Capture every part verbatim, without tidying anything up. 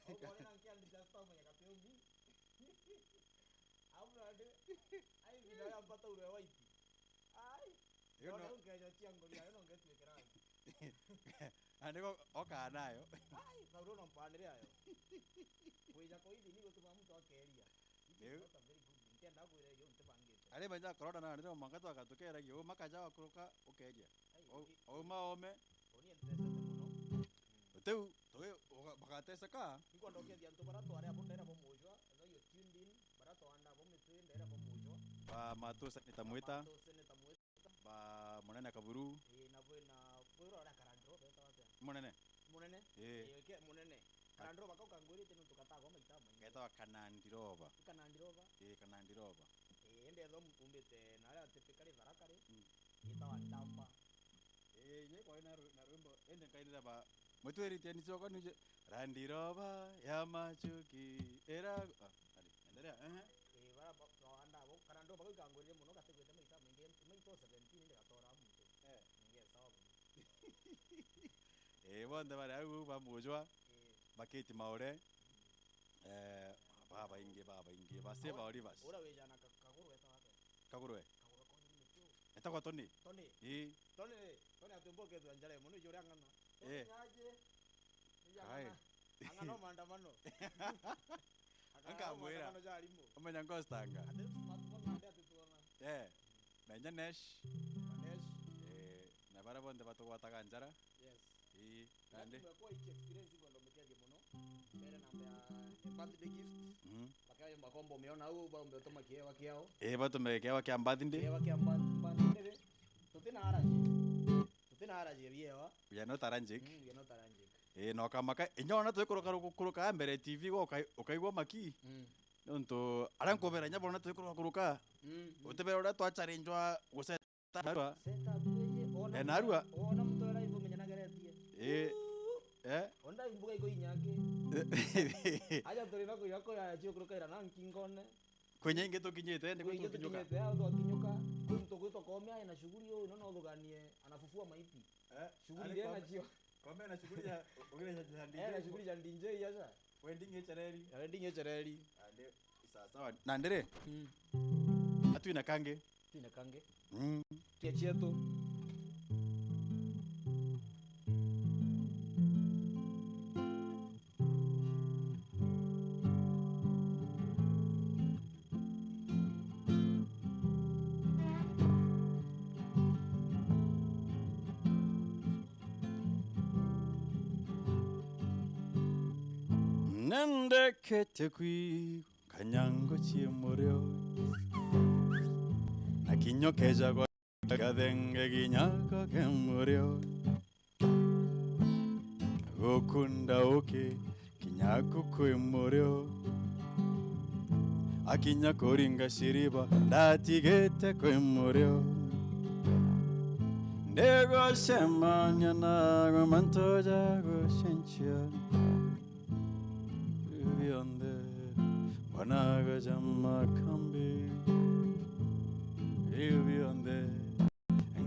Au mwana na nkiandika star mwenye kateumi. Au mwana ndi. Ai, vina ya mbata ule white. Ai. Yo no. Nkeja cia ngori ayo no ngetue kirangi. Andiko okaa nayo. Ai, Paulo no mpanire ayo. Kwija kwa hivi ni gutuma mtu akeria. It is Riu. Not a very good thing. Ntienda kwira irio ntibangite. Ari menya korona na ndio mwanka twaka tukeragia, uma kaja wakuruka ukeria. Ai, Ou-, i-, ouma ome. Oni entesete muno. Utiu, tugi, uga-, bagateseka. Nikwenda ukeethia antu bara twari abo ndera bo mujwa, etha you tuned in, bara twanda bo mitwi ndera bo mujwa. Ba Matu Seneta Mwita. Matu Seneta Mwita. Ba Munene Kaburu. Ii, na bwina, bwira uria Karandiro betawa atia? Munene. Munene? Ii. Ii, ke, Munene. Karandiro bakau kangwirite nontu katagwa maita maingi. Getawa Kanandirova. Kanandirova? Ii, Kanandirova. Ii, indi etho umbite na aria atipikari Tharaka ri, Mm. Getawa Ndamba. Ii, inya ikwari na rwi-, na rwimbo, indi nkainira ba, mutwirite ni cioka nije, Randirova ya machuki, ira, ah, ari, endelea, ehe. Ii, bara ba, twawanda abo, Karandiro bakau kangwirire muno gatigwite maita maingi, maita seventeen indi gatora muntu. Eh. Ningesawa buru. Ii, bonthe bari au ba mujwa, Ii. Bakiti maure, eh, babaingi, babaingi, ba Seba Ora, Olivers. Ora wijana ka-, kaguru wetawa atia? Kagurwe. Kaguru ko ni mtu. Etagwa Tony. Tony. Ii. Tony, Tony atumbukithua njara imwe, nijua uria ang'ana. Tony Ii. Nyaje. Nijua Kai. Ang'ana. Ang'ana o maandamano. Ang'ana o Nkamwira. Maandamano ja arimu. Umenya ngostanga. Ati smart phone nandi atituona. Eh. Menya Nesh. Manesh. Eh, na baria bonthe batugwataga njara. Yes. Ii, nandi. Tumekuwa iki experience kwenda umekeria muno. Mbere namba ya, ya birthday gift. Mhm. Bakaya makombo umeona au, baumbe utuma kiewa kiao. Eh, batume kiewa kia birthday. Kiewa kia birth-, birthday. Tutina allergy. Tutina allergy ya biewa. We are not allergic. Mm, we are not allergic. Eh, no kamaka, inya ona twikuruka ruku-, kuruka mbere T V go ukai-, ukaigua maki. Mm. Nontu aria nkubera inya bona twikuruka kuruka. Mm, mm. Utibera uria twacharinjwa guseta narua. Seta bweje, ona Eh, narua. Ona mtu era ibo menyanageretie. Eh. Eh? Onda imbuga iko inyake. Aja turi na kuya kuya chio kuruka ira na nkingone. Kwenye ingi tukinyite, niko Kwenye tukinyuka. Tukinyite, au twakinyuka. Kuntu gwitwa Kome aina shughuli yo, unaona uthuganie, anafufua maiti. Eh, shughuli ari ile Kome, nachio. Kome na shughuli ya, ugire ya, ya Eh, na D J. Shughuli ya D J acha. Wedding echereri. Na wedding echereri. Ande, sawa sawa. Na ndere? Mm. Atwina kangi. Twina kangi. Mm. Kia chietu. Nendekete kwigua kanyango cie murio, na kinya ukeja gwa gathenge kinya ko ke murio. Gukunda uki kinya ku kwi murio, akinya kuringa shiriba ndatigite kwi murio. Ndigocemania nago mantu ja gucenjia, bionthe mbonaga ja makambi, bionthe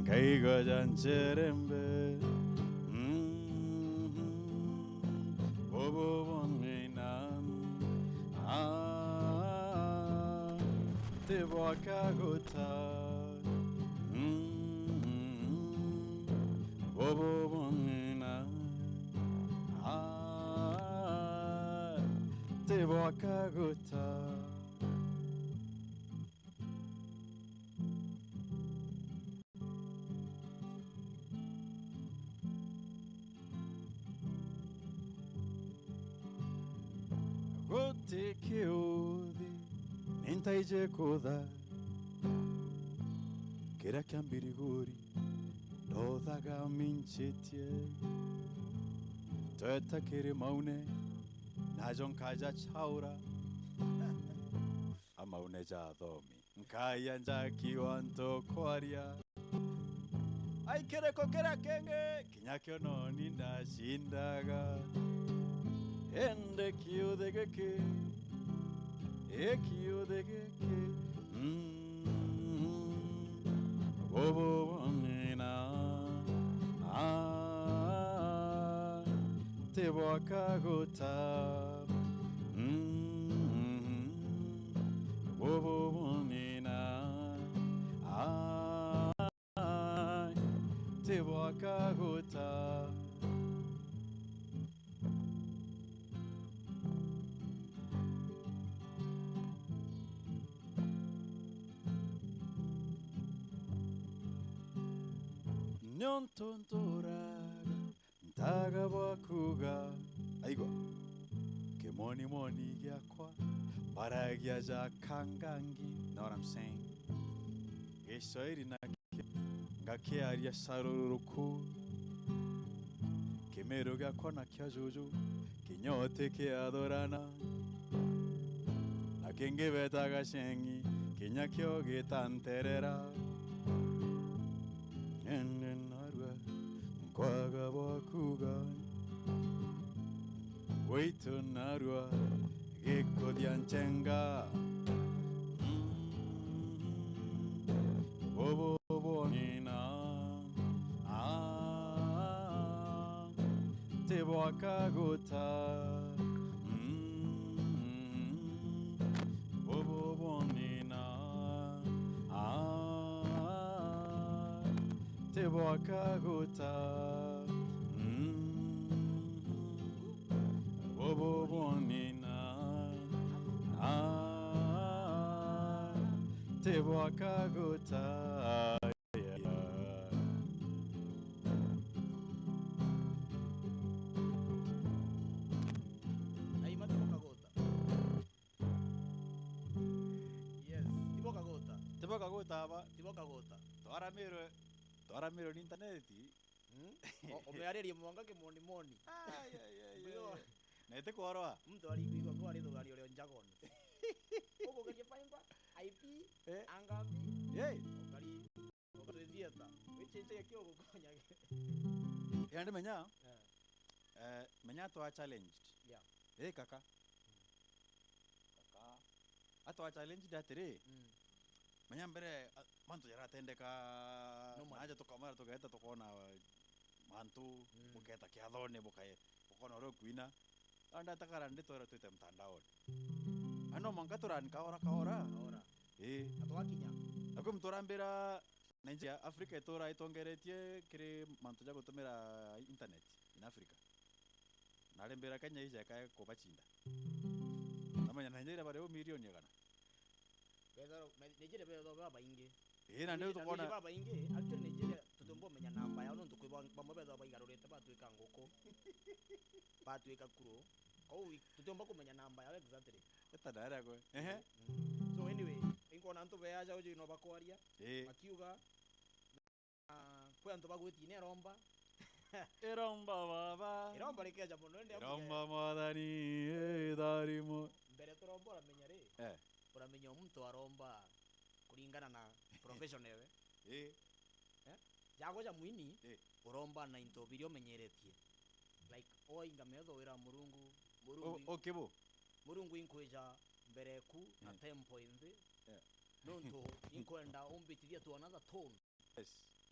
Nkaigo ja ncherembe. Mhm. Bobo bong'ina. Ah, ti bwakaguta. Mhm. Bobo bong'ina. Ah, ti bwakaguta. Guti kiuthi ni ntaije kutha, kiria kia mbiriguri ndothaga minchitie. Tweta kiri maune, najo nkaja chaura. Amaune ja athomi. Nkaija njakiwa ntu kwaria. Ai kiriko kiria kingi, kinya kio noni ndacindaga. Indi kiuthi giki, i kiuthi giki, mm, bubu bong'ina, ah, ti bwakaguta. Bubu bunina, ai, ti bwa kaguta. Nontu nturaga ntaga bwa kuuga, aigua, kimonimoni giakwa, mbaragia ja kangangi, know what I'm saying? Giswahili nakio ngakiaria carururuku. Kimiru giakwa nakio juju, kinya utikiathurana. Na kingi betaga ceng'i, kinya kio gitanterera. Indi narua nkwaga bwa kuuga, gwitu narua gikuthia nchenga. Mm, bubu bunina, ah, ti bwa kaguta. Mm, bubu bunina, ah, ti bwa kaguta. Mm, bubu bunina, ah, ti bwa kaguta. Ai, mati bwa kaguta. Yes, ti bwa kaguta. Ti bwa kaguta aba. Ti bwa kaguta. Twaramirwe, twaramirwe ni intaneti. Mm? O-, umearerie mwanga kimonimoni. Ai, ai, ai, ai. Ndio. Na itikworoa. Muntu arikwigua kwa rithugario rio njagoni. Ukugeria fiber, I P, eh, angambi. Yei. Ukari, ukatwithieta. Wichiche kio gukonya. Yandi menya. Eh. Eh, menya twa challenged. Yeah. Eh, kaka. Kaka. Atwa challenge atiri, mm, menya mbere, a, mantu jaratendeka, normal, naja tukamara tugeeta tukona mantu, mm, buketa kiathone bukae, bukona uria ukwina. Anda takara ndi twera twite mtandaoni. Ano mwanka turani kaora kaora. Kaora. Ii. Na twakinya. Na kwi muntu urambira Nigeria, Africa itura itongeretie kiri mantu ja gutumira internet in Africa. Na arembera Kenya ije ikae kubacinda. Namenya Nigeria bari u milioni igana. Betha, Nigeria betha babaingi. Ii, na ndiu tukona babaingi, actually Nigeria tutiumba kumenya namba yao nontu kwi ba-, bamwe betha baigarurite batwika nguku. Batwika kuru. Kou i-, tutiumba kumenya namba yao exactly. Eta ndara kwe. Ehe. Mm. So anyway, inkona antu beaja uju no bakwaria. Ii. Bakiuga, ah, kwi antu bagwitine iromba. Iromba baba. Iromba rikeja mono, indi iromba mwathani, eh, tharimo. Mbere turomba uramenya ri? Eh. Uramenya muntu aromba kuringana na profession ewe. Eh. Eh? Jago ja mwini, eh, uromba na into biria umenyeretie. Like, oinga metho wira Murungu, Murungu. O-, okay bo. Murungu inkwija mbere ku na, eh, tempo inthi. Eh. Nontu inkwenda umbitithia to another tone. Yes.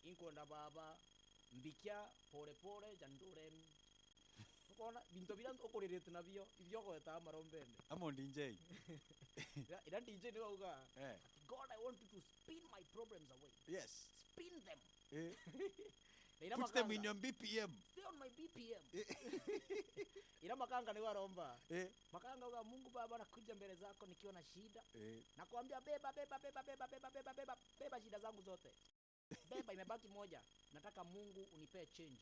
Inkwenda baba, mbikia pole pole, ja nduremi. Ukona, bintu biria ukuririte nabio, ibio ugwetaa marombene. Amo D J. Ira, ira D J niwe auga, eh, ati, "God, I want you to spin my problems away." Yes. Spin them. Eh. Na ira makanga, put them in your B P M. Stay on my B P M. Eh. Ira makanga niwe aromba. Eh. Makanga uga, "Mungu Baba, nakuja mbele zako nikiwa na shida. Eh. Nakwambia, beba, beba, beba shida zangu zote." Beba, imebaki moja. Nataka Mungu unipee change.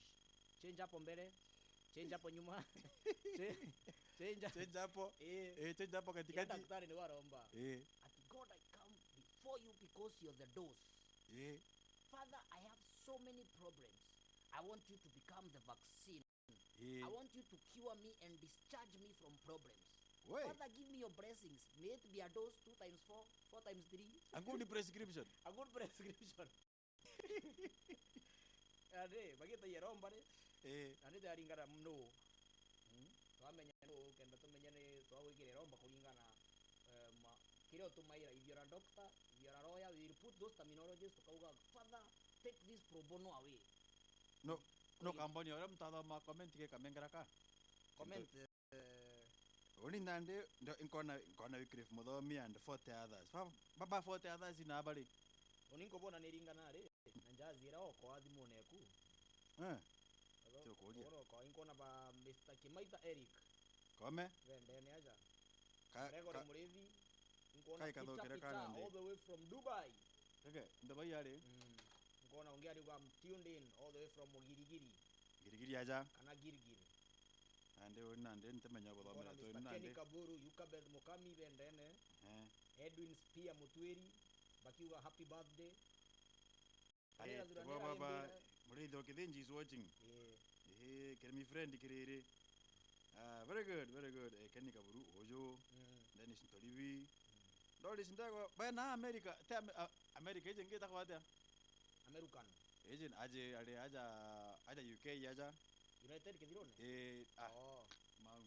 Change hapo mbele. Change hapo nyuma. Cha-, change. Change hapo. Eh. Eh, change hapo katikati. Ira daktari niwe aromba. Eh. Ati, "God, I come before you because you're the dose. Eh. Father, I have so many problems. I want you to become the vaccine." Eh. I want you to cure me and discharge me from problems. We. Father, give me your blessings. May it be a dose two times four, four times three. A good prescription. A good prescription. Ande, bagita iromba ri. Eh. Na ni jaringana no. Mm? Twamenya no, kenda tumenye ni twagwikira iromba kuringana, eh, ma-, kiria utumaira, if you're a doctor, if you're a lawyer, we will put those terminologies, tukauga, "Father, take this pro bono away." No, no. Kamboni uria muntu athoma comment gikamengera ka? Comment, eh, Uni nandi ndo-, nkona, nkona Wycliffe Muthomi and forty others. Ba, ba, ba forty others na abari. Uni nkubona niringana ri, na njazi ira okoa thimune eku. Eh. Alo, ti ukuria. Oro okoa, nkona ba Mister Kimaita Eric. Kome. Bendene aja. Ka, Gregory ka, Murithi. Nkona kai Peter kathokire Peter kana ndi. All the way from Dubai. Reke, Dubai ari? Mm. Nkona ungi ari uga, "I'm tuned in all the way from Mugirigiri." Girigiri aja. Kana Girigiri. Nandi uni nandi ntimenya guthomera Nkona tu Mister nandi. Kenny Kaburu, Yukabeth Mukami, bendene. Eh. Edwin Spear Mutwiri, bakiuga, "Happy birthday." Eh, Arira thurania baba, arembe. Murithi wa Kithinji is watching. Eh. Eh, Kirimi friend kiriri. Ah, very good, very good. Eh, Kenny Kaburu, uju. Mm. Dennis Ntoribi. Mm. Doris Ndegwa, bana America, te Ame-, a-, America iji ngita kwa atia? American. Iji aje, ari aja, aja U K aja. United Kithirone? Eh, ah, Oh. Mau.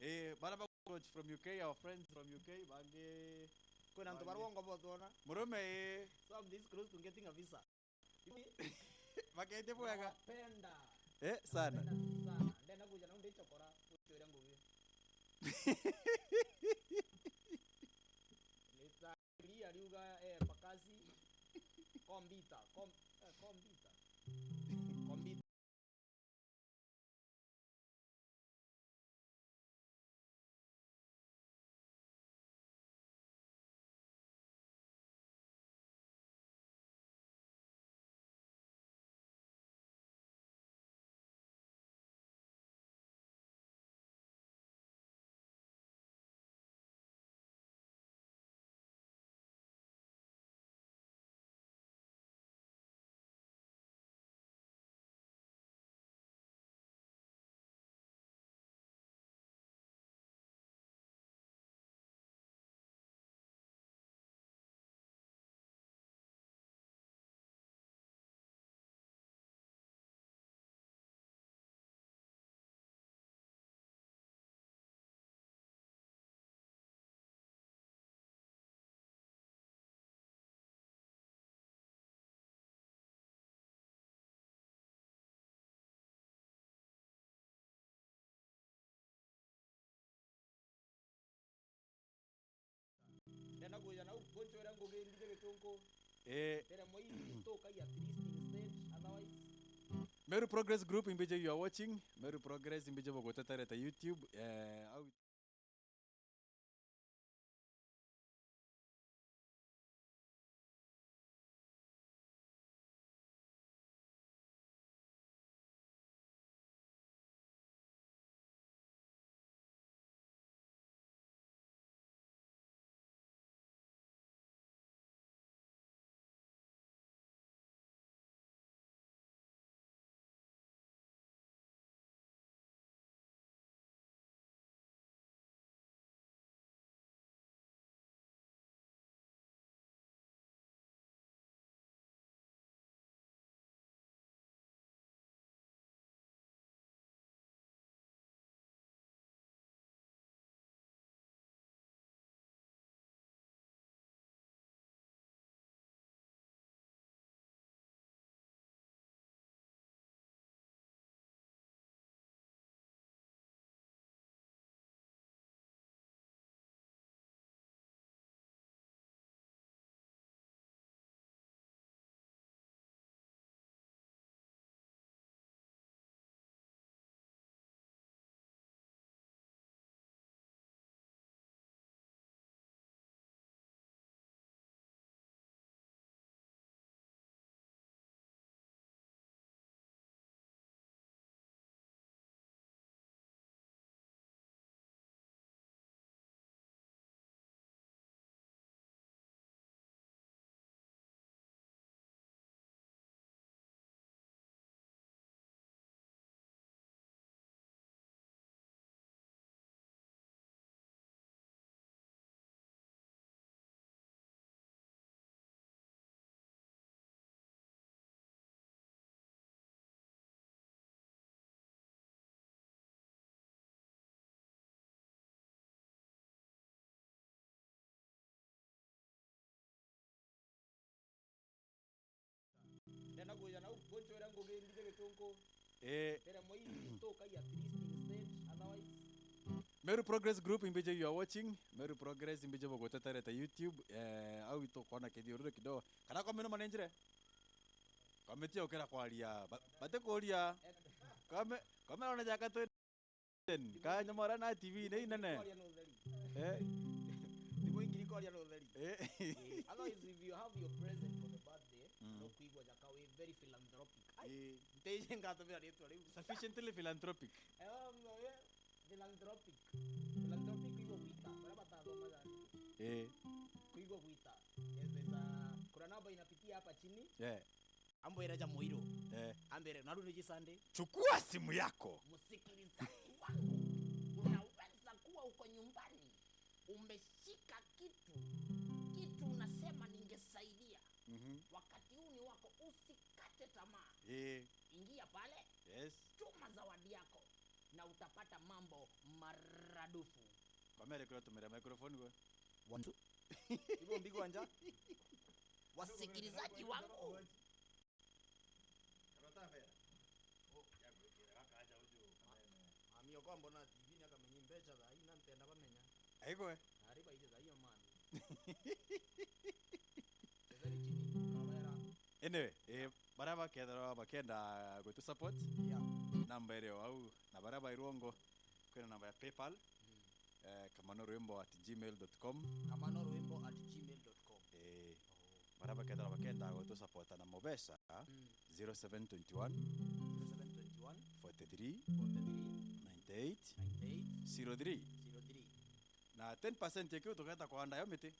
Eh, bana ba watch from U K, our friends from U K, bangi, Kwina antu bangi. Barwongo botwona. Murume, eh. So I'm this close to getting a visa. Bakete bwega. Nawapenda. Eh, sana. Nawapenda sana. Ndenda kuja nau ndichokora, kuchwira ngugi. Nita Ria ariuga, eh, Pakasi. Kombita, kom-, eh, kombita. Kombita. Ndenda kuja nau, gonchwera ngugi mbije gitunku. Eh. Ndere moi, tukai at least instead, otherwise. Meru Progress Group, imbije you are watching. Meru Progress, imbije bogoteterete YouTube. Eh, au Ndenda kuja nau, gonchwera ngugi mbije gitunku. Eh. Ndere moi, tukai at least instead, otherwise. Meru Progress Group, imbiji you are watching. Meru Progress, imbiji buguteterete YouTube. Eh, au itukwona kithiururu kidogo. Kana kwa mino manenjire? Kwa miti ukira kwaria. Ba-, bati kuria. Kwa me-, kwa mino ne jaka tu. Ka nyamora na T V ni inene. Kwaria na utheri. Eh. Thimu ingiri kwaria na utheri. Eh. Eh, otherwise, if you have your present for the birthday, Mm. no kuigua jaka wi very philanthropic. Ai, Eh. nteije ngatumira ritwa riu. Sufficiently philanthropic. Eh, no, eh, philanthropic. Philanthropic kuigua gwita. Bara batathoma jani. Eh. Kuigua gwita. Yes, there's a, kuna namba inapitia hapa chini. Yeah. Ambwire ja Muiru. Eh. Ambere, na runi ji Sunday. Chukua simu yako. Msikilizaji wangu, unaweza kuwa uko nyumbani, umeshika kitu, kitu unasema ningesaidia. Mhm. Wakati huu ni wako, usikate tamaa. Eh. Ingia pale, Yes. tuma zawadi yako na utapata mambo maradufu. Kwa mere kura tumira microphone gwe. Watu. Ibo mbigwa nja. Wasikilizaji wangu. Mami okwa mbona T V ni akamenya mbecha thaa hii na ntenda bamenya. Aigwe. Nari baije thaa hii mami. Chezeni chini, kawera. Anyway, eh, baria bakethirwa bakenda gwitu support, Yeah. namba iri o au, na baria bairwongo, kwina namba ya PayPal, Mm. eh, kamanurwimbo at gmail dot com. Kamanurwimbo at gmail dot com. Eh, Oh. baria bakethirwa bakenda gwitu support na mubeca, Mm. zero seven twenty one, Zero seven twenty one, forty three, forty three, ninety eight, ninety eight, zero three. Zero three. Na ten percent ya kiu tugeta kuhanda yo miti. Ii.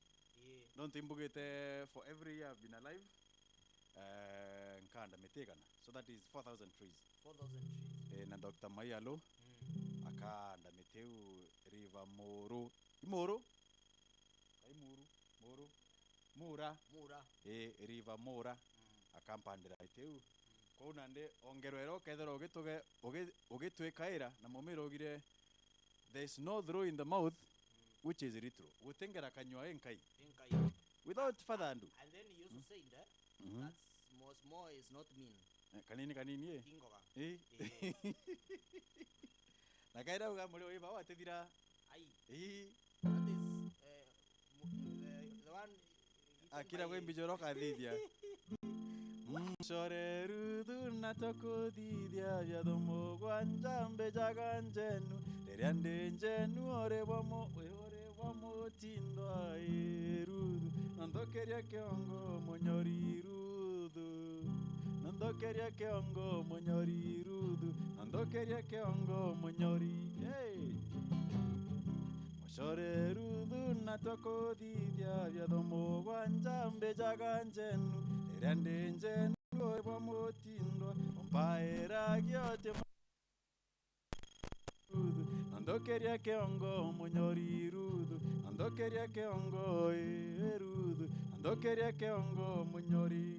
Nontu imbugite for every year I've been alive, eh, nkahanda miti igana. So that is four thousand trees. Four thousand trees. Eh, na Doctor Maialu Mm. akahanda miti iu River Muru. I Muru? Kai Muru? Muru? Mura. Mura. Eh, River Mura. Mm. Akampandira miti iu. Mm. Kwou nandi ongerwa iria ukethirwa ugituge-, ugi-, ugitwikaira na mumira ugire, "There is no throw in the mouth Mm. which is little." Gutingera kanyua inkai. Inkai. Without further ado. And then he also Mm. said, eh, Mhm. that small, small is not mean. Eh, kanini, kanini, eh. Ti ngoga. Eh. Eh. Na kaira uga muri wiba watithira. Ai. Eh. That is, eh, mu-, the, the one Akira gwe mbijoro kathithia. Mucore ruthu na tukuthithia biatho mugwanja mbijaga njenu. Riria ndi njenu uri bwa mu-, uri bwa mutindwa i ruthu. Na nthukiria kiongo munyori ruthu. Na nthukiria kiongo munyori ruthu. Na nthukiria kiongo munyori. Hey! Mucore ruthu na tukuthithia biatho mugwanja mbijaga njenu. Riria ndi njenu uri bwa mutindwa, umpairagia uti mu-, ruthu. Na nthukiria kiongo munyori ruthu. Na nthukiria kiongo ii ruthu. Na nthukiria kiongo munyori.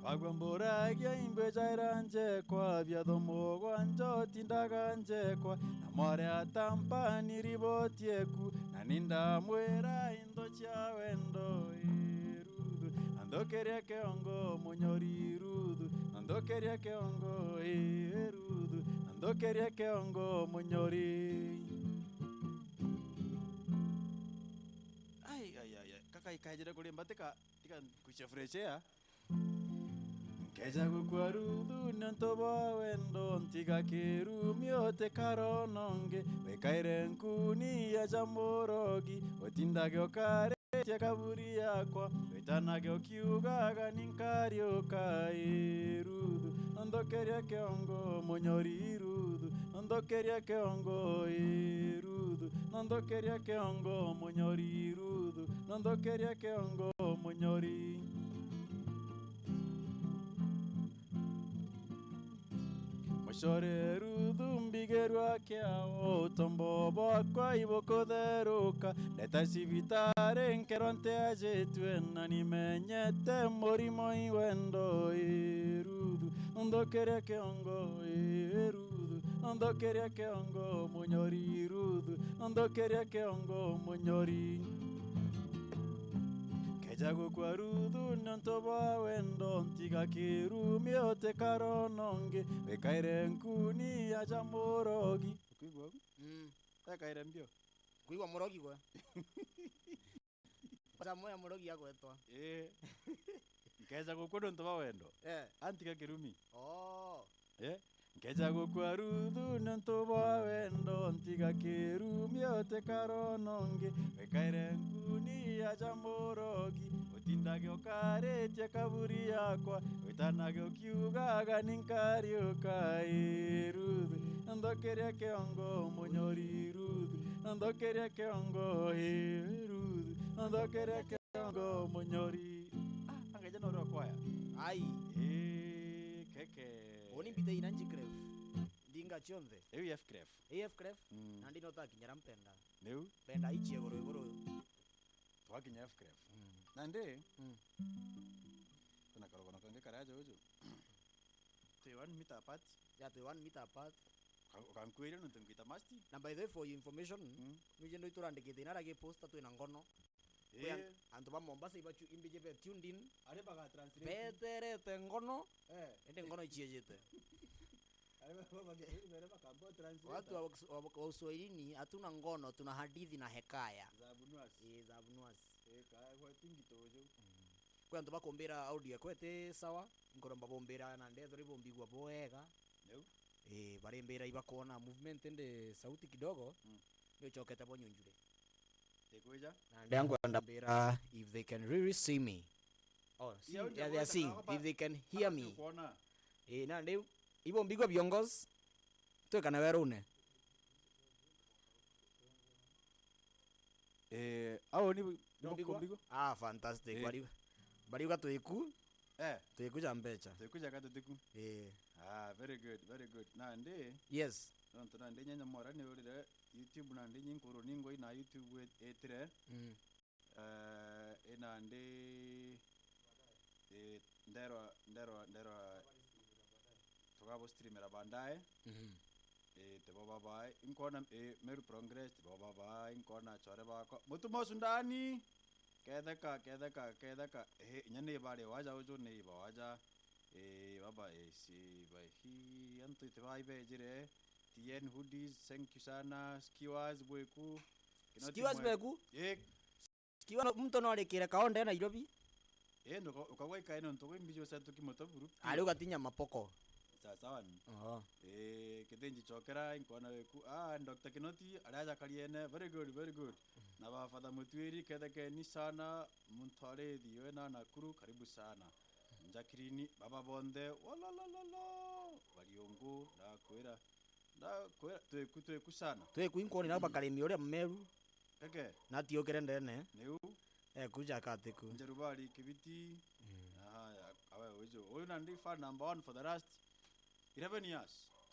Abagwa mburagia imbwijaira njekwa, biatho mugwanja utindaga njekwa, na mware atampani riboti eku, na ni ndamwira into cia wendo iruthu, na nthukiria kiongo munyori iruthu, na nthukiria kiongo iruthu, na nthukiria kiongo munyori. Ai, ai, ai, ai. Kaka ikaejire kuri mbatika. Tiga nkuicia fresh air. Nkeja gukua ruthu niuntu bwa wendo, ntiga kirumi utikarononge, wikaire nkuni ya ja murogi, utindage ukaritie kaburi yakwa, witanage ukiugaga, "Ninkariuka, ii ruthu, nonthukirie kiongo munyori ruthu, nonthukirie kiongo, ii ruthu, nonthukirie kiongo munyori ruthu." Nonthukirie kiongo munyori. Mucore ruthu mbigirwa kiao, utombo bwakwa ibukutheruka. Ndeta cibitari nkerwa ntiajitue, na nimenyete murimo i wendo i ruthu. Nonthukirie kiongo i ruthu. Nonthukirie kiongo munyori ruthu, nonthukirie kiongo munyori. Ke Nkeja gukua Ruthu nontu bwa wendo, ntiga kirumi utikara nongi, wikaire nkuni aja murogi. Ukwigua u? Mm. Ekaire mbio. Kwigua murogi gwe? Jamu ya murogi agwetwa. Ii. Nkeja gukua nontu bwa wendo. Eh. Antiga kirumi. Oh. Eh? Nkeja gukua Ruthu nontu bwa wendo, ntiga kirumi utikara nongi, wikaire nkuni aja murogi, utindage ukaritie kaburi yakwa, witanage ukiugaga ni nkariuka, ii Ruthu, nthokeria kiongo munyori Ruthu, nthokeria kiongo, ii Ruthu, nthokeria kiongo munyori. Ah, angeja no ro kwaya. Ai. Ii, keke. Uni mbite ina G-Clef. Ndinga cionthe. Iu F-Clef. Ii F-Clef. Mm. Nandi no takinyara mpenda. Niu? Mpenda ichie iguru iguru. Twakinya F-Clef. Mm. Nandi, mm, kwina karugano kangi karaja uju. Twi one meter apart. Ya, twi one meter apart. Uka-, ukankwiria nontu ngwita masti. Na by the way, for your information, mm, nwije ndo iturandikite ina ragi poster twina ngono. Kwi an-, ii, antu ba Mombasa ibachu-, imbiji be tuned in. Ari baga translate. Beterete ngono. Eh. Indi ngono ichiejete. Ari ba, ba, ba, bakamba translate. Watu wa, wa, wa Uswahilini hatuna ngono, tuna hadithi na hekaya. Za Abunwasi. Ii, za Abunwasi. Ii, ka, gwe ti ngito uju. Mm. Kwi antu bakumbira audio ekwe iti sawa, nkuromba bumbira na ndethori bumbigua bwega. Niu? Ii, barimbira ibakwona movement indi sauti kidogo, mm, ni uchokete bo nyunjure. Tikwija? Na ndia nkwenda mbira if they can really see me. Oh, see, yeah, they are seeing, if they can hear me. Kwona. Ii, nandi ibo mbigua viongozi, twikane werune. Eh, au ni no mbigua? Mbigua? Ah, fantastic. Eh. Bariuga, bariuga twiku. Eh. Twiku ja mbecha. Twiku ja gatutiku. Eh. Ah, very good, very good. Nandi? Yes. Nontu nandi nyanya mora ni urire YouTube nandi nyinkuru ningwa ina YouTube et-, etire. Mm. Eh, ina ndi, eh, nderwa, nderwa, nderwa, tugabo streamera baadaye. Mhm. Eh, tibo babae, inkona, eh, Meru Progress, tibo babae, inkona chore bakwa. Mutuma Sundani, ketheka, ketheka, ketheka. Eh, inya ni bari waja uju, ni iba waja. Eh, baba, eh, si, ba, hi, antu itibai bejire. T N Hoodies, thank you sana. Skewers, bweku. Kinoti Skewers mwe-, bweku? Eh, Kiwa no, muntu no arikire kaonde Nairobi. Eh, nduka-, ukagwa ikae nontu gwi mbiji ucentuki muto buru. Ari ugatinya mapoko. Sawa sawa ni. Oo. Eh, kithinji chokera, inkona weku. Ah, Doctor Kinoti, ari aja kariene. Very good, very good. Na ba Father Mutwiri, kethekeni sana, muntu arithi we na Nakuru, karibu sana. Jacqueline, baba bonthe, walalalala, Bariungu, ndakwira. Ndakwira, twiku, twiku sana. Twiku inkoni nabo bakarimi uria Meru. Eke. Na atiukire ndene. Niu. Ekuja akatiku. Njerubari Kibiti. Mm. Aha, ya, awe uju. Uyu nandi fan number one for the last eleven years.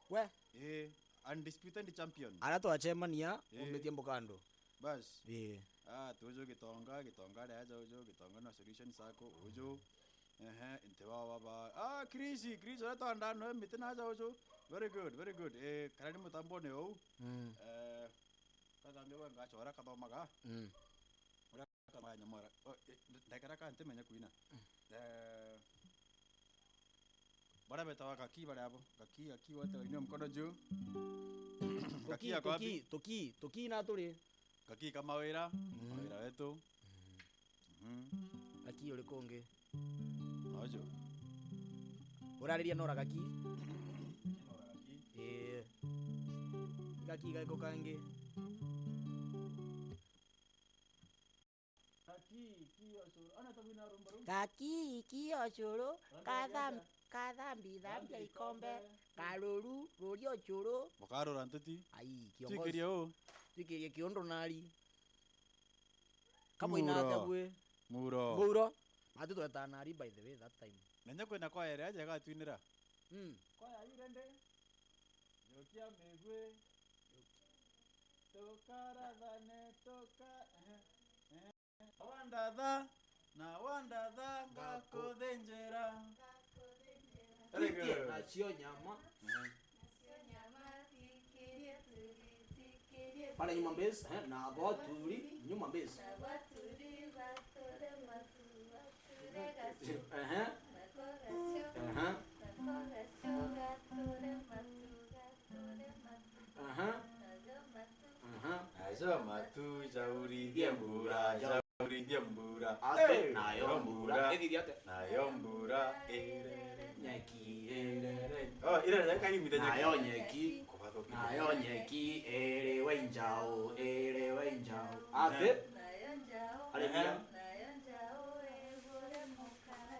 We? Eh, undisputed champion. Ara twachemania, eh, umitie mbukando. Bas. Eh. Ah, tuju Gitonga, Gitonga ari aja uju, Gitonga no solution sako, uju. Ehe, nti baba ba. Ah, Chris, Chris, uria twandano, miti naja uju. Very good, very good. Eh, karari mutambone ou. Mm. Eh, kakange we ngachora kathomaga. Mm. Uria kathomaga nyamwara. Oh, eh, ndekera ka ntimenya kuina. Eh, baria betawa Gaki baria abo. Gaki, Gaki, wote wainua mkono juu. Gaki, Gaki ako wapi? Toki, Toki, Toki na turi. Gaki ka Mawira, mm, Mawira wetu. Mm. Mhm. Gaki uri kungi? Nojo. Urariria nora Gaki? Nora Gaki. Eh. Gaki gaiko kangi? Gaki, kio curu. Ona tabwina rumba rumba. Gaki, kio curu, katham-, kathambi, thambia ikombe, karuru, ruria ucuru. Mukarura ntuti. Ai, kiongozi. Twikirie u. Twikirie kiundu nari. Kamwina atia bwi? Muro. Muro. Ati twetana ari by the way that time. Nenya kwina kwaya iria njega twinira. Mm. Kwaya yu rende. Njokia migwi. Tukarathane, tuka-, ehe, ehe. Wandatha, na wandatha, ngakuthinjira. Very good. Nacio nyama. Ehe. Pale nyuma bass, eh, na bo turi, nyuma bass. Na bo turi, batore matu. Aha. Aha. Aha. Aha. Najo matu jaurithia mbura, jaurithia mbura. Ate, eh, nayo mbura. Mbura. Ithithia ate? Nayo mbura, irere. Nyeki, irere. Oh, irere, nyeki, nyeki. Nayo nyeki. Kubathukia. Nayo nyeki, iri wa injau, iri wa injau. Ate? Aha. Arithia. Aha.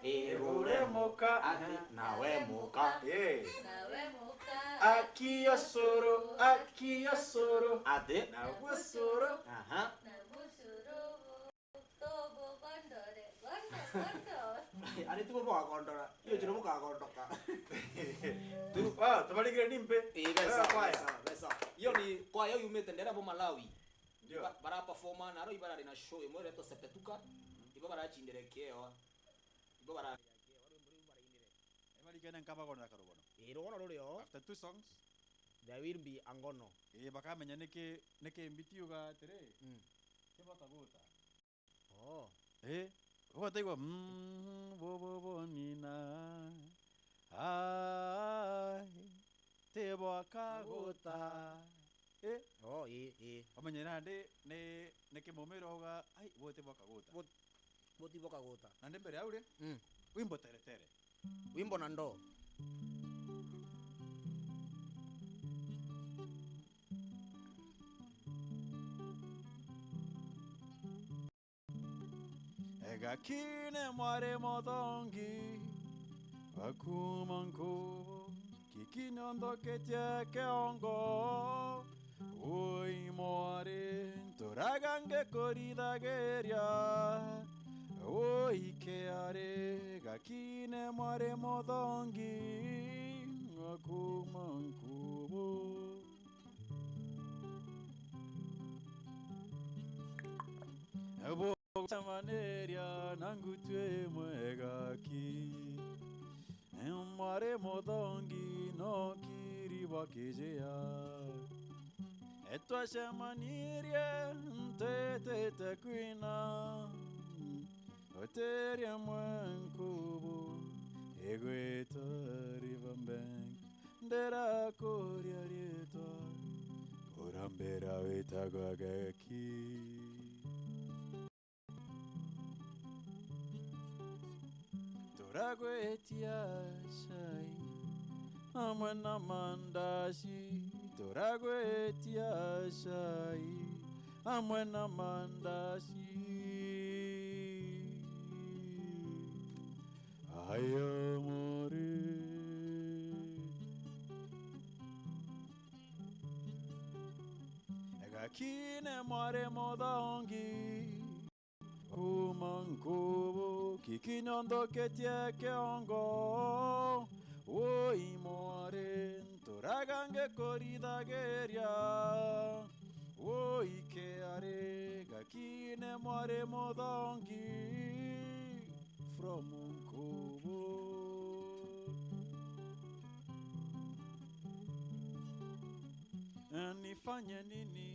Igure muka. Ati, nawe muka. Eh. Nawe muka. Aki ucuru, aki ucuru. Ati. Nawe ucuru. Aha. Nawe ucuru. Tubugondore, gondo, gondo. Ari tibo bwagondora. Iyo jiro bukagondoka. Tu, ah, tubarigire ni mbe. Eh, besa, kwaya. Besa, besa. Iyo ni kwaya yumite ndera bo Malawi. Ndio. Ba-, bara performa naro ibara rina show imwe retwa Sepetuka. Mhm. Ibo barachindire kiewa. Ibo bara-, kiewa, rwimbo rwiu barainire. Ibarikene nkabagondera karugono. Ii, rugono ruri o. After two songs. There will be a ngono. Ii, bakamenya niki, niki mbiti yuga atiri, mm, tibo kaguta. Oh. Ii, ugataigua, mm, bo, bo, bo, nina. Ai, tibo kaguta. Ii. Oh, ii, ii. Umenye nandi ni, ni kimumira uga, ai, bo tibo kaguta. Bo-, bo tibo kaguta. Nandi mbere au ri, mm, wimbo teretere. Wimbo na ndoo. Gakine mwari muthongi, wa kuuma nkubu, kiki nionthoketie kiongo. Ui mwari, nturaga ngikurithagiria, ui kiari, gakine mwari muthongi, wa kuuma nkubu. Bugucemaniria na ngutu imwe gaki, mwari muthongi no kiri bwa kijia. Twacemanirie ntwitite kwina hoteli imwe nkubu igwitwa Riverbank. Ndirakuria riitwa, urambira witagwa gaki. Turagwitia cai amwe na mandaci, turagwitia cai amwe na mandaci. Aya mwari. Gakine mwari muthongi, kuuma nkubu, kiki nionthoketie kiongo. Ui mwari, nturaga ngikurithagiria. Ui kiari, gakine mwari muthongi. From nkubu. Nifanye nini